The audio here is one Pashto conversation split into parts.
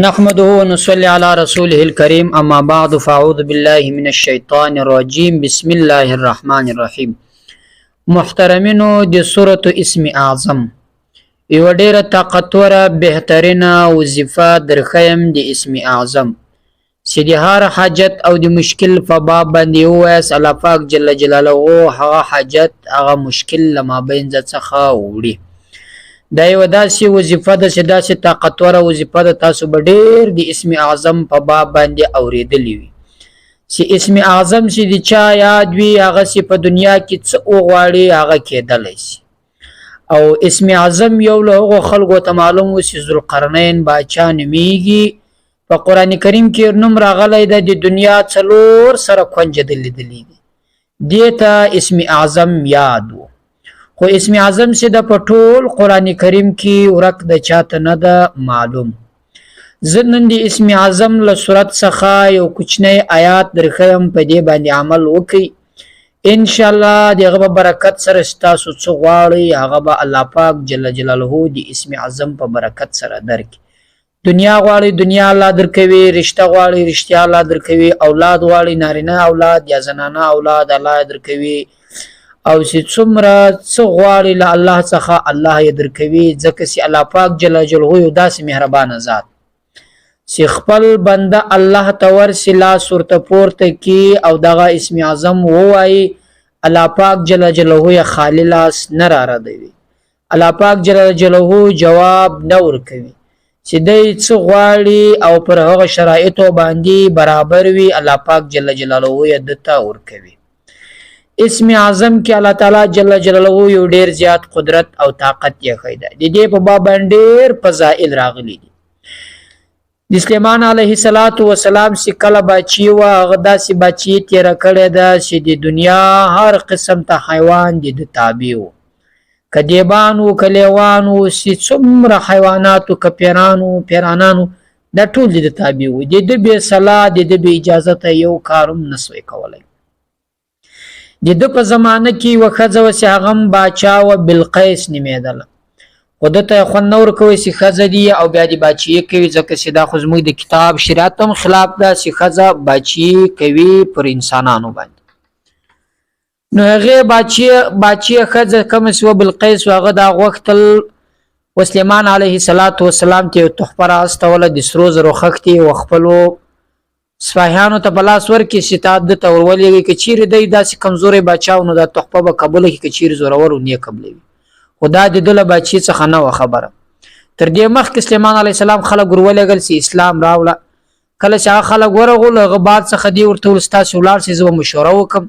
نحمده ونصلي على رسوله الكريم، اما بعد، فاعوذ بالله من الشیطان الرجیم، بسم الله الرحمن الرحیم. محترمینو، د سورة اسم اعظم یو ډیره طاقتوره بهترینه وظیفه درښیم. د اسم اعظم چې د هر حاجت او د مشکل په باب باندې ووایاست، الله پاک جل جلاله هغه حاجت، هغه مشکل له مابینځه څخه وړي. دا یوه داسې وظیفه ده چې داسې طاقتوره وظیفه ده. تاسو به ډېر د اسم اعظم په باب باندې اورېدلي وي چې اسم اعظم چې د چا یاد وي، هغه چې په دنیا کې څه وغواړي هغه کېدلی شي. او اسم اعظم یو له هغو خلکو ته معلوم و چې ذوالقرنین باچا نومیږي. په قرآن کریم کې نوم راغلی ده. د دنیا څلور سره کونجه ده لیدلي دي، دې ته اسم اعظم یاد و. خو اسم اعظم چې ده په ټول قرآن کریم کې ورک د چاته نه ده معلوم. زه نن د اسم اعظم له صورت څخه یو کوچنی آیات درښیم، په دې باندې عمل وکئ. ان شاء الله د هغه په برکت سره چې تاسو څه غواړئ هغه به الله پاک جل جلاله د اسم اعظم په برکت سره درکړي. دنیا غواړي، دنیا الله درکوي. رشته غواړي، رشتیا الله درکوي. اولاد غواړي، نارینه اولاد یا زنانه اولاد الله درکوي. او چې څومره څه غواړي له الله څخه، الله یې درکوي، ځکه چې الله پاک جل جلاله یو داسې مهربانه ذات چې خپل بنده الله ته ورسي، لاس ورته پورته کی او دغه اسم اعظم ووایي، الله پاک جل جلاله یې خالي لاس نه را ردوي. الله پاک جل جلاله جواب نه ورکوي. چې دی څه غواړي او پر هغه شرایطو باندې برابر وي، الله پاک جل جلاله یې ده ته ورکوي. اسم اعظم کې الله تعالی جل جلاله یو ډیر زیات قدرت او طاقت یې ښیي ده. د دې په باب باندې ډېر فضائل راغلي دي. د سلیمان علیه الصلاة والسلام چې کله بچي وه، هغه داسې بچي تېره کړې ده چې د دنیا هر قسم ته حیوان د ده تابع و، که دیبان و، که لیوان و، چې څومره حیواناتو، که پیران و، پیرانانو، دا ټول د ده تابع و. د ده بې صلاح، د ده بې اجازته یو کار هم نه سوی کولی. د ده په زمانه کې یوه ښځه وه چې هغه هم باچا وه، بلقیس نومېدله. خو ده ته یې خوند نه ورکوی چې ښځه دي او بیا دې باچایي کوي، ځکه چې دا خو زموږ د کتاب شریعت هم خلاف ده چې ښځه باچایي کوي پر انسانانو باندې. نو هغې باچې ښځه کومه چې وه، بلقیس، هغه دا غوښتل و سلیمان علیه الصلاة والسلام ته یو تحفه را استوله، د سرو زرو خښتې و خپلو سپاهیانو ته په لاس ورکړي چې تا ده ته ورولېږي. که چیرې دی داسې کمزوری باچا و نو دا تحفه به قبوله کړي، که چیرې زورور و نه قبلوي. خو دا د ده له باچې څخه نه وه خبره. تر دې مخکې سلیمان علیه السلام خلک ورولېږل چې اسلام راوړه. کله چې هغه خلک ورغلو، هغه بعد څخه دی ورته وویل، ستاسې ولاړ شئ، زه به مشوره وکړم.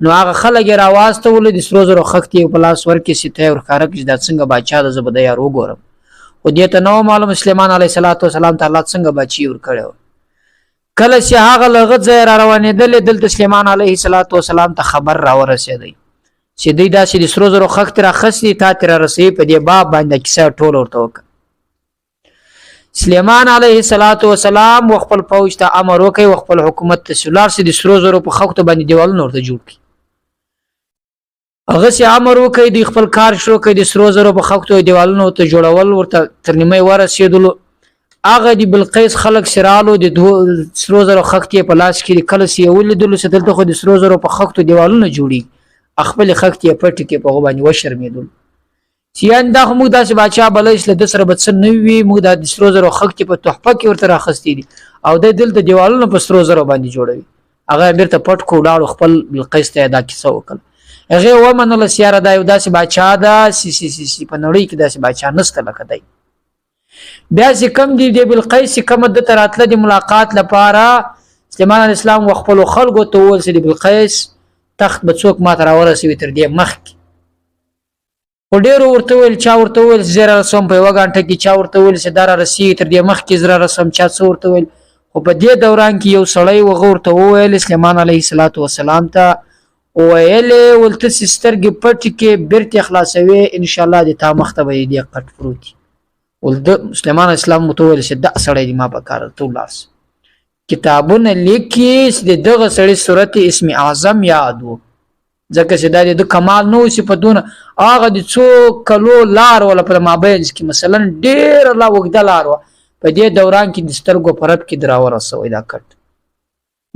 نو هغه خلک یې راواستولو، د سرو زرو خښتې یې په لاس ورکړې چې ته یې ورښکاره کړې چې دا څنګه باچا ده، زه به د یار وګورم. خو دې ته نه وه معلوم سلیمان علیه السلام ته الله څنګه باچي ورکړې وه. کله چې هغه له هغه ځایه را روانېدلې، دلته سلیمان علیه السلام ته خبر راورسېدی چې دوی داسې د سرو زرو خښتې راخیستې، تا ترې رارسوي. په دې باب باندې کیسه ټوله ورته وکړه. سلیمان علیه السلام و خپل فوج ته امر وکړ او خپل حکومت ته چې لاړ شي، د سرو زرو په خښتو باندې دیوالونه ورته جوړ کړي. هغه چې امر وکړ، دوی خپل کار شروع کړ، د سرو زرو په خښتو دیوالونه ورته جوړول. ورته تر نیمې ورسېدلو، هغه د بلقیس خلک چې رالو، د دوو سرو زرو خښتې یې په لاس کې دي. کله چې یې ولیدلو چې دلته خو د سرو زرو په خښتو دیوالونه جوړېږي، خپلې خښتې یې پټې کړې، په هغو باندې وشرمېدلو چې یعنې دا خو موږ داسې باچا بللی چې له ده سره به څه نه وي، موږ دا د سرو زرو خښتې په تحفه کې ورته راخیستې دي او دی دلته دیوالونه په سرو زرو باندې جوړوي. هغه یې بېرته پټ کړو، لاړو خپل بلقیس ته یې دا کیسه وکړه. هغې ومنله چې یاره دا یو داسې باچا ده چې چې په نړۍ کې داسې باچا نشته لکه دی. بیا چې کم دی د بلقیس چې کومه ده ته راتله د ملاقات لپاره، سلیمان علیه السلام و خپلو خلکو ته وویل چې د بلقیس تخت به څوک ماته راورسوي تر دې مخکې. خو ډېرو ورته وویل، چا ورته وویل چې زه رارسوم په یوه ګانټه کې، چا ورته وویل چې دا رارسېږي تر دې مخکې زه رارسوم، چا څه ورته وویل. خو په دې دوران کې یو سړی و، هغه ورته وویل، سلیمان علیه الصلاة والسلام ته وویل یې، ول ته چې سترګې پټې کړې بېرته یې خلاصوې، انشاءالله د تا مخته به یې دې قټ پروت وي. ول ده سلیمان علیه السلام ورته وویل چې دا سړی دی ما په کار ده، ته ولاړ شه. کتابونه لیکي چې د دغه سړي صورت اسم اعظم یاد و، ځکه چې دا د کمال نه و چې په دونه هغه د څو کلو لار وله په مابینځ کې، مثلا ډېره لا اوږده لار وه. په دې دوران کې د سترګو په رپ کې دراورسوي دا کټ.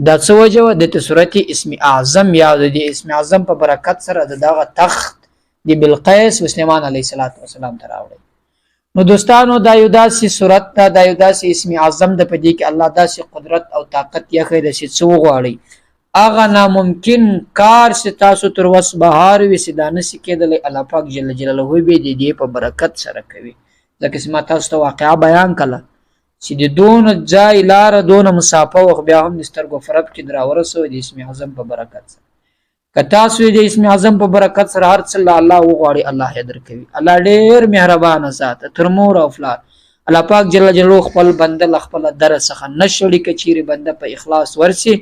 دا څه وجه وه؟ د سورت اسم اعظم یا د دې اسم اعظم په برکت سره د دغه تخت د بلقیس و سلیمان علیه السلام ته راوړی. نو دوستانو دا یو داسې صورت ده، دا یو داسې اسم اعظم ده، په دې کې الله داسې قدرت او طاقت یې ښیي چې څه وغواړي هغه ناممکن کار چې تاسو تر وس بهر وي چې دا نه شي کېدلی الله پاک جل جلاله به د دې په برکت سره کوي. ځکه چې ما تاسو ته واقعه بیان کړه چې د دونه ځای لاره دونه مسافه وه، بیا هم د سترګو فرق کې دراورسوي د اسم اعظم په برکت سره. که تاسو د اسم اعظم په برکت سره هر څه له الله وغواړي الله یې درکوي. الله ډېر مهربانه ذات تر مور او پلار. الله پاک جل جلاله خپل بنده له خپله دره څخه نه شړي، که چیرې بنده په اخلاص ورسي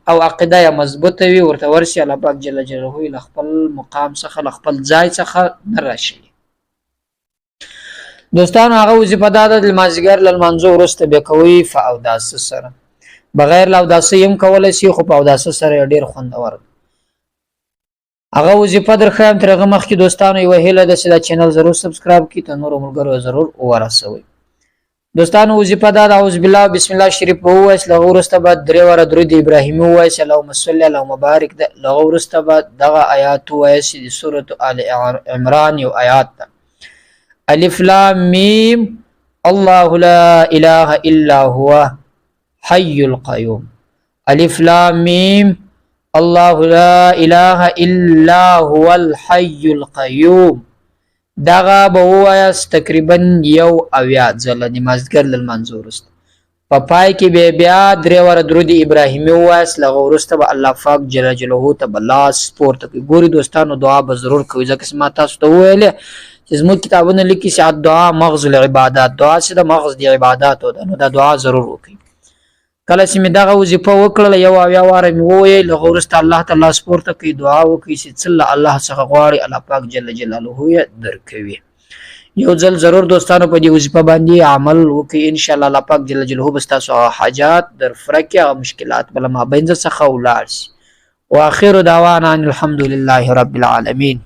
او عقیده یې مضبوطه وي ورته ورسي، الله پاک جل جلاله یې له خپل مقام څخه له خپل ځای څخه نه راشړي. دوستانو هغه وظیفه دا ده د مازدیګر له لمانځه وروسته بیا کوئ په اوداسه سره، بغیر له اوداسه یې هم کولی شي خو په اوداسه سره یې ډېر خوندور دی. هغه وظیفه در ښایم. تر هغه مخکې دوستانو یوه هیله ده چې دا چینل ضرور subscribe کړئ، تر نورو ملګرو ضرور ورسوئ. دوستانو وظیفه دا ده اعوذ بالله بسم الله شریف به ووایئ، له هغه وروسته به درې واره درود ابراهیمي ووایئ، اللهم صل اللهم بارک ده. له هغه وروسته به دغه آیات ووایئ چې د سورة آل عمران یو آیات ده، الف لام میم الله لا اله الا هو حي القیوم. الف لام میم الله لا اله الا هو الحي القیوم. دغه به ووایاست تقریبا 71 ځله د مازدیګر له لمانځه وروسته. په پای کې به بیا درې واره درود ابراهیمي ووایاست، له هغه وروسته به الله پاک جل جلاله ته به لاس پورته کوي. ګوري دوستانو دعا به ضرور کوي، ځکه چې ما تاسو ته وویلې چې زموږ کتابونه لیکي چې الدعا مغز العبادات، دعا چې د مغز د عباداتو ده، نو دا دعا ضرور وکړئ. کله چې مې دغه وظیفه وکړله 71 واره مې وویل، له هغه وروسته الله ته لاس پورته کوي، دعا وکړي چې څه له الله څخه غواړي الله پاک جل جلاله یې درکوي. یو ځل ضرور دوستانو په دې وظیفه باندې عمل وکړئ، انشاءالله الله پاک جل جلاله به ستاسو هغه حاجات در پوره کړي، هغه مشکلات به له مابینځه څخه ولاړ شي. واخر دعوانا ان الحمد لله رب العالمین.